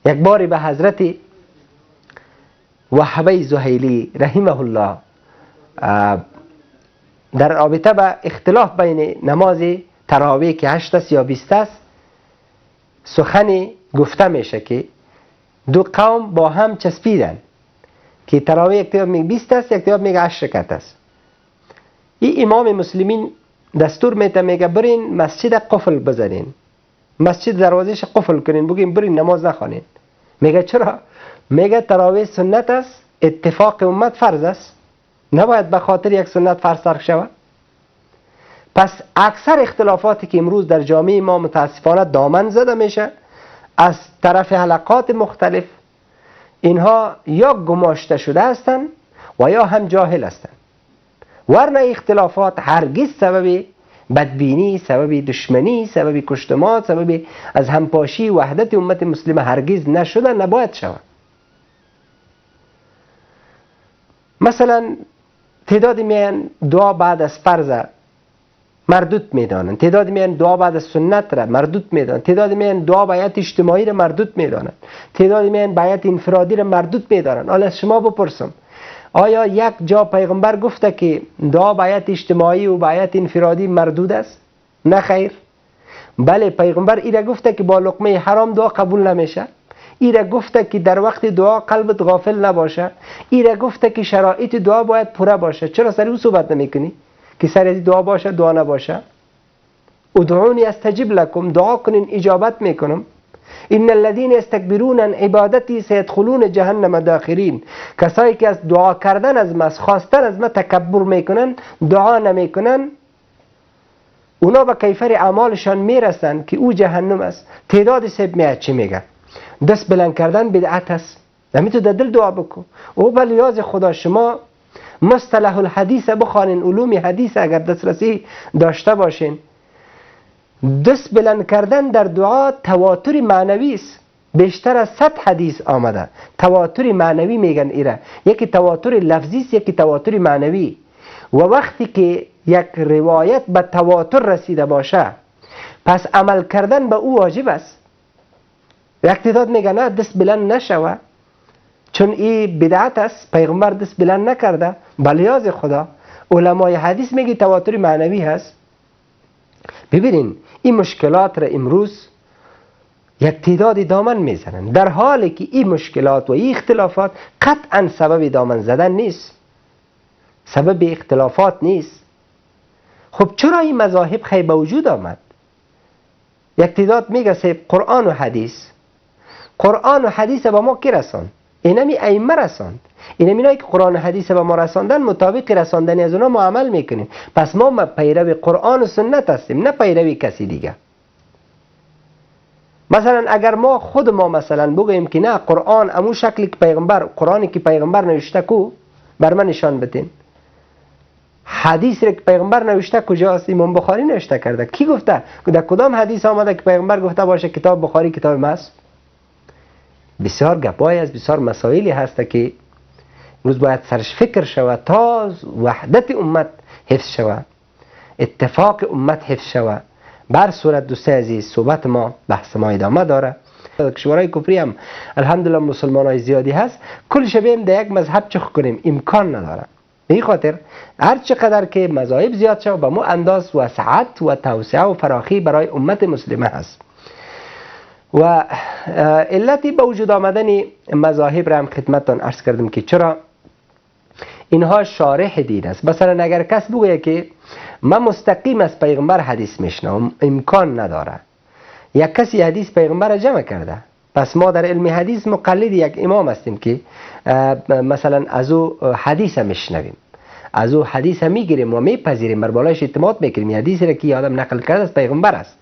یک باری به حضرت وهبه زهیلی رحمه الله در رابطه به اختلاف بین نماز تراویح که 8 است یا 20 است سخن گفته میشه که دو قوم با هم چسبیدن که تراویح یک تعداد میگه 20 است، یک تعداد میگه 8 رکعت است. این امام مسلمین دستور میته، میگه برین مسجد قفل بزنین، مسجد دروازهش قفل کنین، بگین برین نماز نخوانین. میگه چرا؟ میگه تراویح سنت است، اتفاق امت فرض است، نباید به خاطر یک سنت فرض ترک شود. پس اکثر اختلافاتی که امروز در جامعه ما متاسفانه دامن زده میشه از طرف حلقات مختلف، اینها یا گماشته شده هستند و یا هم جاهل هستند، ورنه اختلافات هرگز سبب بدبینی، سبب دشمنی، سبب کشتمات، سبب از همپاشی وحدت امت مسلمه هرگز نشده، نباید شود. مثلا تعداد میان دعا بعد از فرض مردود میدانند، تعداد میان دعا بعد از سنت را مردود میدانند، تعداد میان دعا بیعت اجتماعی را مردود میدانند، تعداد میان بیعت انفرادی را مردود میدانند. حالا از شما بپرسم، آیا یک جا پیغمبر گفته که دعا بیعت اجتماعی و بیعت انفرادی مردود است؟ نه خیر. بله، پیغمبر ایره گفته که با لقمه حرام دعا قبول نمیشه، ایره گفته که در وقت دعا قلبت غافل نباشه، ایره گفته که شرایط دعا باید پوره باشه. چرا سر او صحبت نمیکنی که سر دعا باشه دعا نباشه؟ ادعونی استجب لکم، دعا کنین اجابت میکنم. ان الذين یستکبرون عن عبادتی سیدخلون جهنم داخرین. کسایی که از دعا کردن از ما، خواستن از ما تکبر میکنن، دعا نمیکنن، اونا به کیفر اعمالشان میرسن که او جهنم است. تعداد سب میاد چی میگه؟ دست بلند کردن بدعت است، تو در دل دعا بکن. او بلیاز خدا شما مصطلح الحدیث بخوانین، علوم حدیث اگر دسترسی داشته باشین. دست بلند کردن در دعا تواتر معنوی است، بیشتر از 100 حدیث آمده. تواتر معنوی میگن ایره، یکی تواتر لفظی است، یکی تواتر معنوی. و وقتی که یک روایت به تواتر رسیده باشه، پس عمل کردن به او واجب است. یک تعداد میگن نه، دست بلند نشوه چون این بدعت است، پیغمبر دست بلند نکرده. بلیاز خدا علمای حدیث میگه تواتر معنوی هست. ببینین این مشکلات را امروز یک تعداد دامن میزنن، در حالی که این مشکلات و این اختلافات قطعا سبب دامن زدن نیست، سبب اختلافات نیست. خب چرا این مذاهب خیلی به وجود آمد؟ یک تعداد میگه سیب قرآن و حدیث، قرآن و حدیث به ما کی رساند؟ اینمی ائمه رساند. اینمی اینایی که قرآن و حدیث به ما رساندن، مطابق رساندن از اونا ما عمل میکنیم. پس ما پیرو قرآن و سنت هستیم، نه پیروی کسی دیگه. مثلا اگر ما خود ما مثلا بگوییم که نه، قرآن امو شکلی که پیغمبر، قرآنی که پیغمبر نوشته کو بر من نشان بدین، حدیث را که پیغمبر نوشته کجاست؟ امام بخاری نوشته کرده. کی گفته؟ در کدام حدیث آمده که پیغمبر گفته باشه کتاب بخاری کتاب ماست؟ بسیار گپای است، بسیار مسائلی هست که امروز باید سرش فکر شود تا وحدت امت حفظ شود، اتفاق امت حفظ شود. بر صورت دوست عزیز، صحبت ما، بحث ما ادامه داره. کشورهای کفری هم الحمدلله مسلمان های زیادی هست، کل شبیم در یک مذهب چخ کنیم امکان نداره. به این خاطر هر چقدر که مذاهب زیاد شود، به مو انداز وسعت و توسعه و فراخی برای امت مسلمه هست. و علتی به وجود آمدن مذاهب را هم خدمتتان عرض کردم که چرا اینها شارح دین است. مثلا اگر کس بگوید که من مستقیم از پیغمبر حدیث میشنوم، امکان نداره. یک کسی حدیث پیغمبر را جمع کرده، پس ما در علم حدیث مقلد یک امام هستیم که مثلا از او حدیث میشنویم، از او حدیث میگیریم و میپذیریم، بر بالایش اعتماد میکنیم. حدیثی را که آدم نقل کرده از پیغمبر است.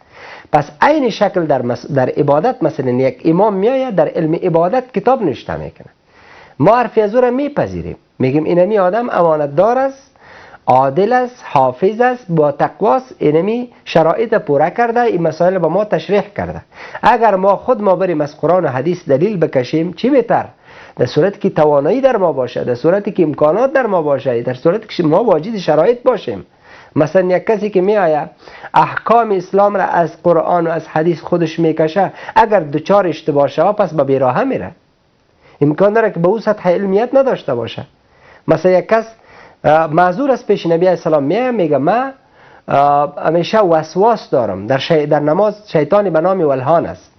پس عین شکل در عبادت، مثلا یک امام میآید در علم عبادت کتاب نوشته میکنه، ما حرفی از او را میپذیریم، میگیم اینمی آدم امانتدار است، عادل است، حافظ است، با تقواست، اینمی شرایط پوره کرده، این مسائل با ما تشریح کرده. اگر ما خود ما بریم از قرآن و حدیث دلیل بکشیم چی بهتر؟ در صورتی که توانایی در ما باشه، در صورتی که امکانات در ما باشه، در صورتی که ما واجد شرایط باشیم، مثلا یک کسی که می آید احکام اسلام را از قرآن و از حدیث خودش میکشه، اگر دچار اشتباه شود پس به بیراهه میره. امکان داره که به او سطح علمیت نداشته باشه. مثلا یک کس معذور از پیش نبی علیه السلام میاد، میگه من همیشه وسواس دارم، در نماز شیطانی به نام ولهان است،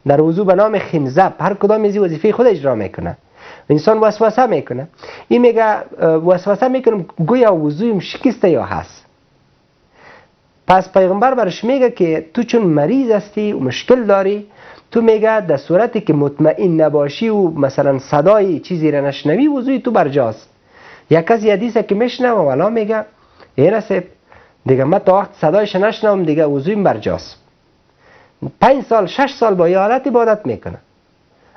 در وضو به نام خنزب، هر کدام از وظیفه خود اجرا میکنه. انسان وسوسه میکنه، این میگه وسوسه میکنم گویا وضویم شکسته یا هست. پس پیغمبر برش میگه که تو چون مریض هستی و مشکل داری، تو میگه در صورتی که مطمئن نباشی و مثلا صدای چیزی را نشنوی وضوی تو برجاست. یک کسی حدیثه که میشنوه ولا میگه ای نصیب دیگه من تا وقت صدایش نشنوم دیگه وضویم برجاست. 5 سال 6 سال با یه حالت عبادت میکنه،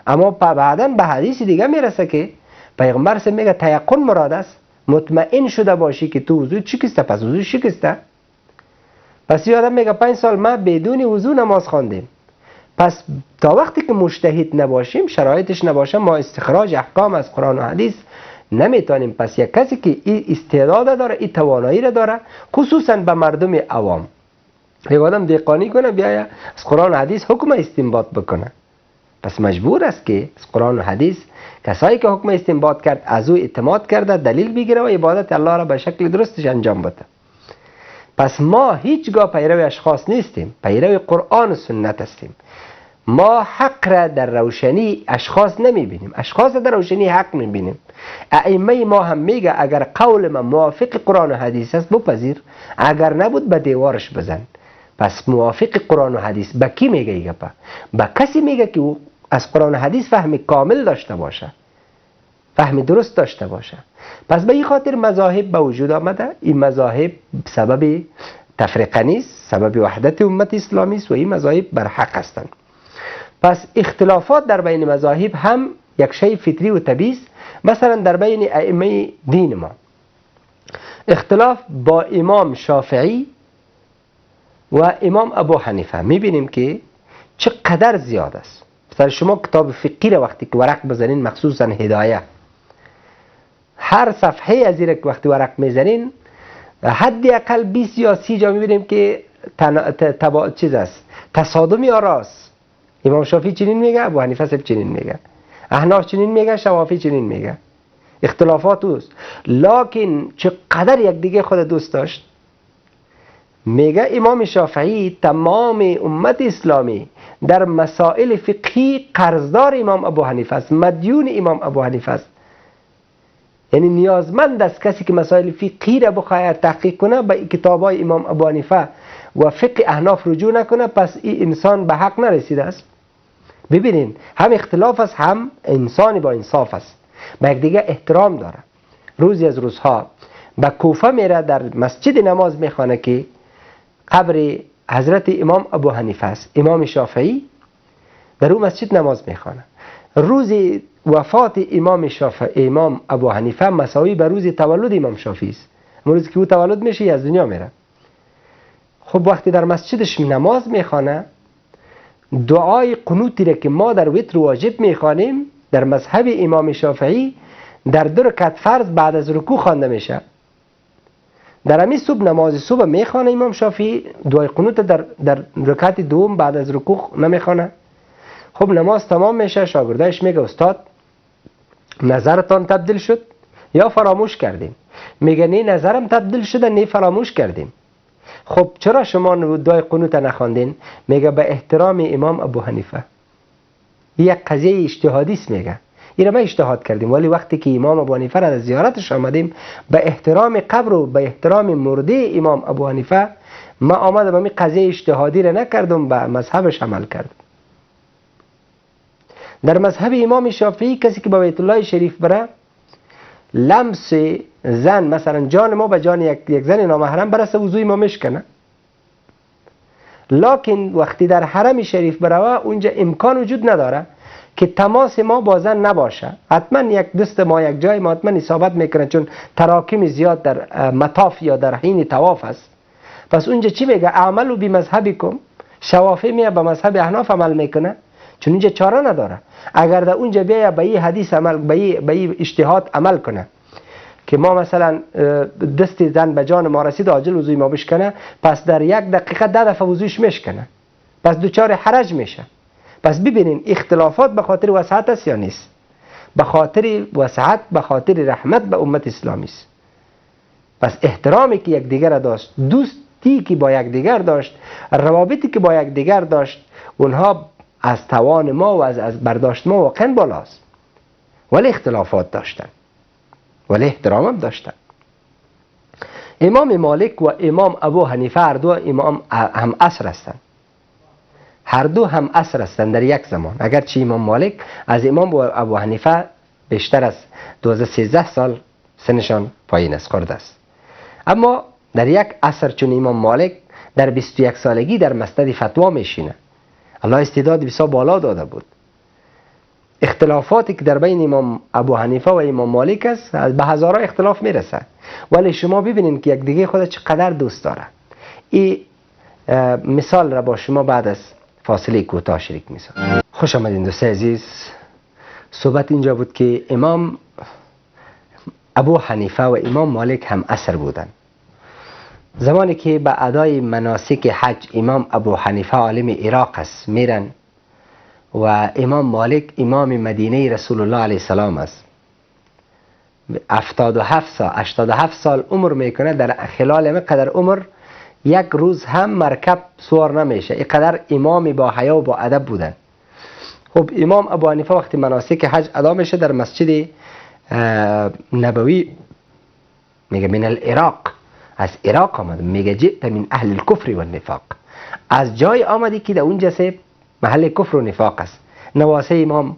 اما بعدا به حدیث دیگه میرسه که پیغمبر سه میگه تیقن مراد است، مطمئن شده باشی که تو وضو شکسته، پس وضو شکسته. پس یه آدم میگه 5 سال ما بدون وضو نماز خواندیم. پس تا وقتی که مجتهد نباشیم، شرایطش نباشه، ما استخراج احکام از قرآن و حدیث نمیتونیم. پس یک کسی که این استعداد داره، این توانایی را داره، خصوصا به مردم عوام، یک آدم دهقانی کنه بیاید از قرآن و حدیث حکم استنباط بکنه، پس مجبور است که از قرآن و حدیث کسایی که حکم استنباط کرد از او اعتماد کرده، دلیل بگیره و عبادت الله را به شکل درستش انجام بده. پس ما هیچگاه پیرو اشخاص نیستیم، پیرو قرآن و سنت هستیم. ما حق را در روشنی اشخاص نمیبینیم، اشخاص در روشنی حق میبینیم. ائمه ما هم میگه اگر قول ما موافق قرآن و حدیث است بپذیر، اگر نبود به دیوارش بزن. پس موافق قرآن و حدیث به کی میگه؟ ای گپا به کسی میگه که او از قرآن و حدیث فهم کامل داشته باشه، فهم درست داشته باشه. پس به این خاطر مذاهب به وجود آمده. این مذاهب سبب تفرقه نیست، سبب وحدت امت اسلامی است و این مذاهب بر حق هستند. پس اختلافات در بین مذاهب هم یک شی فطری و طبیعی است. مثلا در بین ائمه دین ما اختلاف با امام شافعی و امام ابو حنیفه میبینیم که چقدر زیاد است. مثلا شما کتاب فقهی را وقتی که ورق بزنین، مخصوصا هدایه، هر صفحه از این که وقتی ورق میزنین حداقل 20 یا 30 جا میبینیم که چیز است، تصادمی آراست. امام شافعی چنین میگه، ابو حنیفه صاحب چنین میگه، احناف چنین میگه، شوافی چنین میگه. اختلافات اوست، لکن چقدر یک دیگه خود دوست داشت. میگه امام شافعی تمام امت اسلامی در مسائل فقهی قرضدار امام ابو حنیفه است، مدیون امام ابو حنیفه است. یعنی نیازمند است کسی که مسائل فقهی را بخواهد تحقیق کنه به کتابای امام ابو حنیفه و فقه احناف رجوع نکنه، پس این انسان به حق نرسیده است. ببینین هم اختلاف است، هم انسانی با انصاف است، به یکدیگه احترام داره. روزی از روزها به کوفه میره، در مسجد نماز میخوانه که قبر حضرت امام ابو حنیفه است، امام شافعی در اون مسجد نماز میخوانه. روز وفات امام شافعی، امام ابو حنیفه مساوی به روز تولد امام شافعی است. روزی که او تولد میشه از دنیا میره. خب وقتی در مسجدش نماز میخوانه، دعای قنوتی را که ما در وتر واجب میخوانیم در مذهب امام شافعی در 2 رکعت فرض بعد از رکوع خوانده میشه. در همین صبح نماز صبح میخوانه امام شافعی، دعای قنوت در رکعت دوم بعد از رکوع نمیخوانه. خب نماز تمام میشه، شاگردایش میگه استاد نظرتان تبدیل شد یا فراموش کردیم؟ میگه نه نظرم تبدیل شده نه فراموش کردیم. خب چرا شما دعای قنوت نخواندین؟ میگه به احترام امام ابو حنیفه. یک قضیه اجتهادی است، میگه این ما اجتهاد کردیم، ولی وقتی که امام ابو حنیفه را از زیارتش آمدیم به احترام قبر و به احترام مرده امام ابو حنیفه ما آمدم این قضیه اجتهادی را نکردم، به مذهبش عمل کردم. در مذهب امام شافعی کسی که به بیت الله شریف بره، لمس زن، مثلا جان ما به جان یک زن نامحرم برسه، وضوی ما میشکنه. لکن وقتی در حرم شریف بروه، اونجا امکان وجود نداره که تماس ما با زن نباشه. حتما یک دست ما یک جای ما حتما اصابت میکنه، چون تراکم زیاد در مطاف یا در حین طواف است. پس اونجا چی میگه؟ اعملوا بمذهبکم. شوافی میه به مذهب احناف عمل میکنه، چون اینجا چاره نداره. اگر در اونجا بیا به این حدیث عمل، به این اجتهاد عمل کنه که ما مثلا دست زن به جان ما رسید عاجل وضوی ما بشکنه، پس در یک دقیقه 10 دفعه وضویش میشکنه، پس دچار حرج میشه. پس ببینین اختلافات به خاطر وسعت است یا نیست؟ به خاطر وسعت، به خاطر رحمت به امت اسلامی است. پس احترامی که یکدیگر داشت، دوستی که با یکدیگر داشت، روابطی که با یکدیگر داشت، اونها از توان ما و از برداشت ما واقعا بالاست. ولی اختلافات داشتن، ولی احترام هم داشتن. امام مالک و امام ابو حنیفه هر دو امام هم عصر هستند، هر دو هم عصر هستند در یک زمان. اگرچه امام مالک از امام ابو حنیفه بیشتر از 12-13 سال سنشان پایین است، خرد است، اما در یک عصر چون امام مالک در 21 سالگی در مسند فتوا میشینه، الله استعداد بسیار بالا داده بود. اختلافاتی که در بین امام ابو حنیفه و امام مالک است به هزارها اختلاف میرسه، ولی شما ببینید که یک دیگه خود چقدر دوست داره. این مثال را با شما بعد از فاصله کوتاه شریک میسازم. خوش آمدین دوست عزیز. صحبت اینجا بود که امام ابو حنیفه و امام مالک هم عصر بودند. زمانی که به ادای مناسک حج امام ابو حنیفه عالم عراق است میرن و امام مالک امام مدینه رسول الله علیه السلام است، 77 سال 87 سال عمر میکنه. در خلال قدر عمر یک روز هم مرکب سوار نمیشه، اینقدر امامی با حیا و با ادب بودن. خب امام ابو حنیفه وقتی مناسک حج ادا میشه در مسجد نبوی، میگه من العراق، از عراق آمد، میگه جئت من اهل الکفر و النفاق، از جای آمدی که در اونجا محل کفر و نفاق است. نواسه امام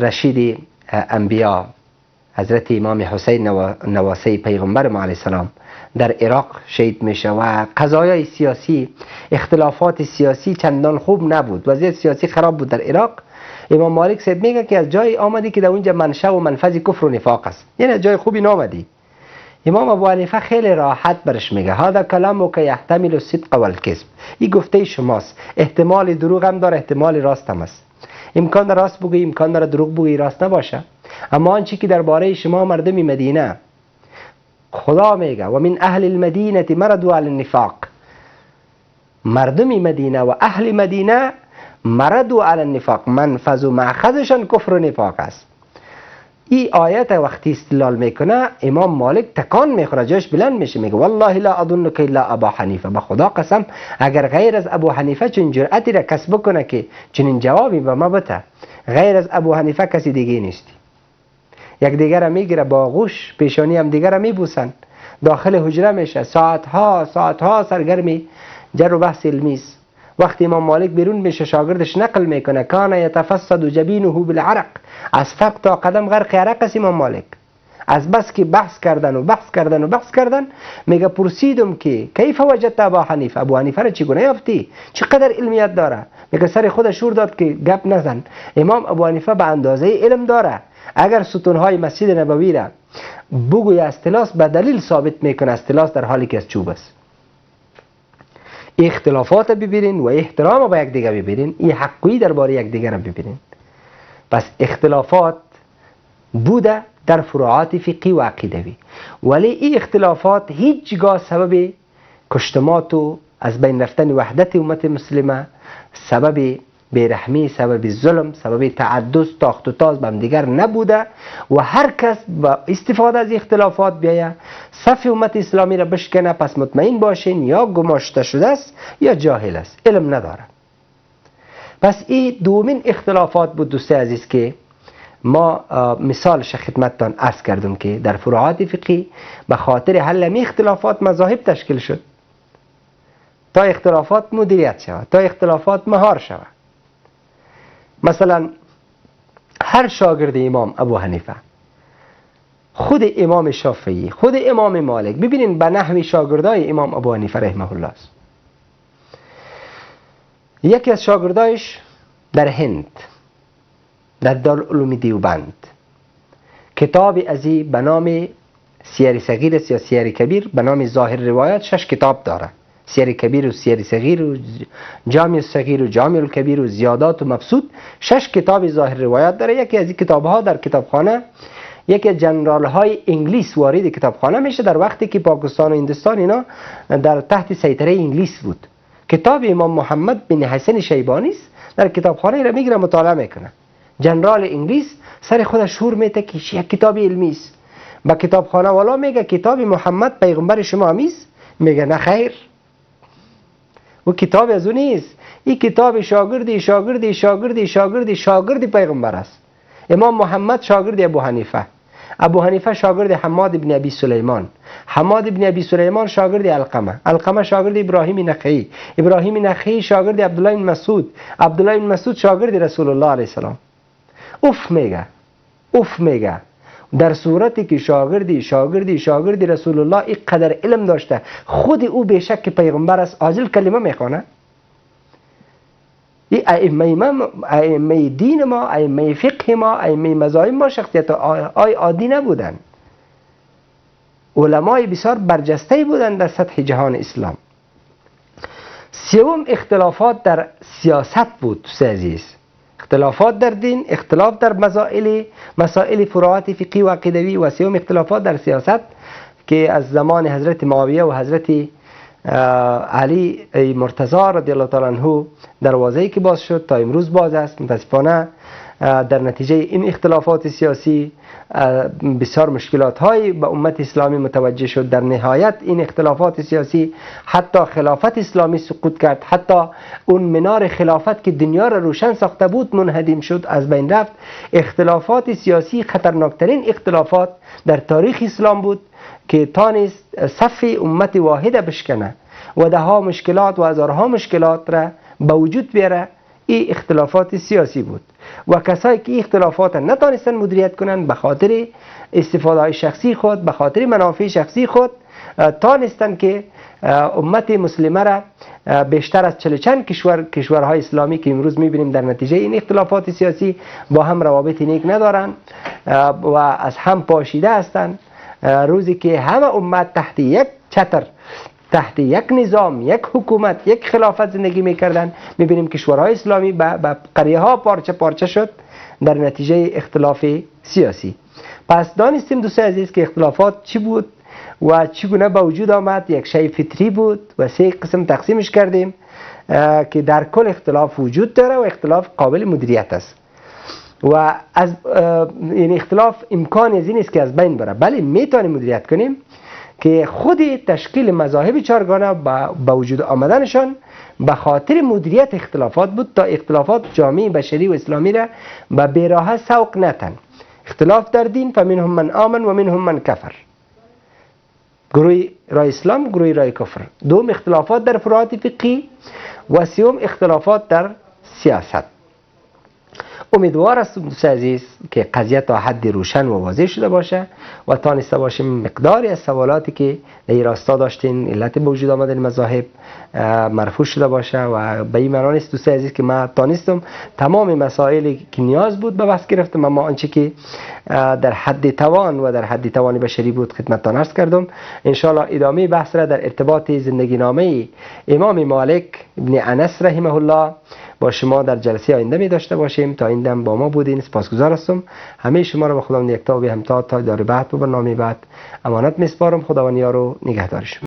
رشید انبیا حضرت امام حسین نواسه پیغمبر ما علیه السلام در عراق شهید میشه و قضایای سیاسی، اختلافات سیاسی چندان خوب نبود، وضعیت سیاسی خراب بود در عراق. امام مالک صاحب میگه که از جای آمدی که در اونجا منشأ و منفذ کفر و نفاق است، یعنی از جای خوبی نامدی. امام ابو حنیفه خیلی راحت برش میگه هذا کلامک یحتمل الصدق والکذب، این گفته شماست، احتمال دروغ هم داره، احتمال راست هم است، امکان داره راست بگویی، امکان داره دروغ بگویی، راست نباشه. اما آنچه که درباره شما مردم مدینه خدا میگه و من اهل المدینه مردوا علی النفاق، مردم مدینه و اهل مدینه مردوا علی النفاق، منفذ و مأخذشان کفر و نفاق است. این آیت وقتی استدلال میکنه امام مالک تکان میخوره، جاش بلند میشه، میگه والله لا اظنک الا ابا حنیفه، به خدا قسم اگر غیر از ابو حنیفه چنین جرأتی را کسب بکنه که چنین جوابی به ما بده، غیر از ابو حنیفه کسی دیگه نیستی. یک دیگر را میگیره با آغوش، پیشانی هم دیگر را میبوسن، داخل حجره میشه، ساعتها ساعتها سرگرمی جر و بحث علمی است. وقتی امام مالک بیرون میشه شاگردش نقل میکنه کان یتفسد جبینه بالعرق، از فرق تا قدم غرق عرق است امام مالک، از بس که بحث کردن و بحث کردن و بحث کردن. میگه پرسیدم که کیف وجدت ابا حنیفه، ابو حنیفه را چگونه یافتی، چقدر علمیت داره؟ میگه سر خود شور داد که گپ نزن، امام ابو حنیفه به اندازه علم داره، اگر ستونهای مسجد نبوی را بگوی از طلاست به دلیل ثابت میکنه از طلاست در حالی که از چوب است. اختلافات ببینین و احترام با یکدیگر ببینین، این حقوی درباره یکدیگر را ببینین. پس اختلافات بوده در فروعات فقهی و عقیدوی، ولی این اختلافات هیچگاه سبب کشتمات و از بین رفتن وحدت امت مسلمه، سبب بیرحمی، سبب ظلم، سبب تعدد، تاخت و تاز به هم دیگر نبوده و هر کس با استفاده از اختلافات بیایه صف امت اسلامی را بشکنه، پس مطمئن باشین یا گماشته شده است یا جاهل است، علم نداره. پس این دومین اختلافات بود دوست عزیز که ما مثالش خدمتتان عرض کردم که در فروعات فقهی به خاطر حل می اختلافات مذاهب تشکیل شد تا اختلافات مدیریت شود، تا اختلافات مهار شود. مثلا هر شاگرد امام ابو حنیفه، خود امام شافعی، خود امام مالک، ببینین به نحوی شاگردای امام ابو حنیفه رحمه الله است. یکی از شاگردایش در هند در دارالعلوم دیوبند کتاب ازی به نام سیر صغیر است یا سیر کبیر به نام ظاهر روایات، 6 کتاب داره، سیر کبیر و سیر صغیر و جامع صغیر و جامع الکبیر و زیادات و مبسوط، 6 کتاب ظاهر روایات داره. یکی از این کتاب ها در کتابخانه یکی از جنرال های انگلیس وارد کتابخانه میشه در وقتی که پاکستان و هندوستان اینا در تحت سیطره انگلیس بود. کتاب امام محمد بن حسن شیبانی است، در کتابخانه را میگیره مطالعه میکنه. جنرال انگلیس سر خودش شور میته که یک کتاب علمی است. با کتابخانه والا میگه کتاب محمد پیغمبر شما همیست؟ میگه نه خیر، او کتاب از او نیست، این کتاب شاگردی شاگردی شاگردی شاگردی شاگردی پیغمبر است. امام محمد شاگرد ابو حنیفه، ابو حنیفه شاگرد حماد بن ابی سلیمان، حماد بن ابی سلیمان شاگرد علقمه، علقمه شاگرد ابراهیم نخعی، ابراهیم نخعی شاگرد عبدالله بن مسعود، عبدالله بن مسعود شاگرد رسول الله علیه السلام. اوف میگه، اوف میگه در صورتی که شاگردی شاگردی شاگردی رسول الله اینقدر علم داشته، خود او بیشک پیغمبر است، عاجل کلمه میخوانه. این ائمه ما، ائمه دین ما، ائمه فقه ما، ائمه مذاهب ما شخصیت های عادی نبودن، علمای بسیار برجسته بودند در سطح جهان اسلام. سوم اختلافات در سیاست بود دوست عزیز، اختلافات در دین، اختلاف در مسائل فروعات فقهی و عقیدوی، و سوم اختلافات در سیاست که از زمان حضرت معاویه و حضرت علی مرتضی رضی الله تعالی عنه دروازه‌ای که باز شد تا امروز باز است. متاسفانه در نتیجه این اختلافات سیاسی بسیار مشکلات های به امت اسلامی متوجه شد. در نهایت این اختلافات سیاسی حتی خلافت اسلامی سقوط کرد، حتی اون منار خلافت که دنیا را روشن ساخته بود منهدم شد، از بین رفت. اختلافات سیاسی خطرناکترین اختلافات در تاریخ اسلام بود که تانست صف امت واحده بشکنه و ده ها مشکلات و هزارها مشکلات را به وجود بیاره. این اختلافات سیاسی بود و کسایی که این اختلافات نتانستن مدیریت کنند به خاطر استفاده های شخصی خود، به خاطر منافع شخصی خود، تانستن که امت مسلمه را بیشتر از 40 چند کشورهای اسلامی که امروز میبینیم در نتیجه این اختلافات سیاسی با هم روابط نیک ندارند و از هم پاشیده هستند. روزی که همه امت تحت یک چتر، تحت یک نظام، یک حکومت، یک خلافت زندگی میکردن، میبینیم کشورهای اسلامی به قریه ها پارچه پارچه شد در نتیجه اختلاف سیاسی. پس دانستیم دوست عزیز که اختلافات چی بود و چگونه به وجود آمد. یک شی فطری بود و سه قسم تقسیمش کردیم که در کل اختلاف وجود داره و اختلاف قابل مدیریت است و از این اختلاف امکان از این نیست که از بین بره، بله میتونیم مدیریت کنیم که خود تشکیل مذاهب چارگانه با وجود آمدنشان به خاطر مدیریت اختلافات بود تا اختلافات جامعه بشری و اسلامی را به بیراهه سوق نتن. اختلاف در دین، فمنهم من آمن و منهم من کفر، گروه رای اسلام، گروه رای کفر. دوم اختلافات در فروعات فقهی و سوم اختلافات در سیاست. امیدوار هستم دوست عزیز که قضیه تا حد روشن و واضح شده باشه و تانسته باشیم مقداری از سوالاتی که در راستا داشتین، علت به وجود آمدن مذاهب مرفوع شده باشه و به این معنا نیست دوست عزیز که من تانستم تمام مسائلی که نیاز بود به بحث گرفتم، اما آنچه که در حد توان و در حد توان بشری بود خدمتتان عرض کردم. ان شاء الله ادامه بحث را در ارتباط زندگی نامه امام مالک ابن انس رحمه الله با شما در جلسه آینده می داشته باشیم. تا این دم با ما بودین، سپاسگزار هستم. همه شما را به خداوند یکتا و بی همتا تا دیدار بعد و برنامه بعد امانت میسپارم. خداوند یار و نگهدار شما.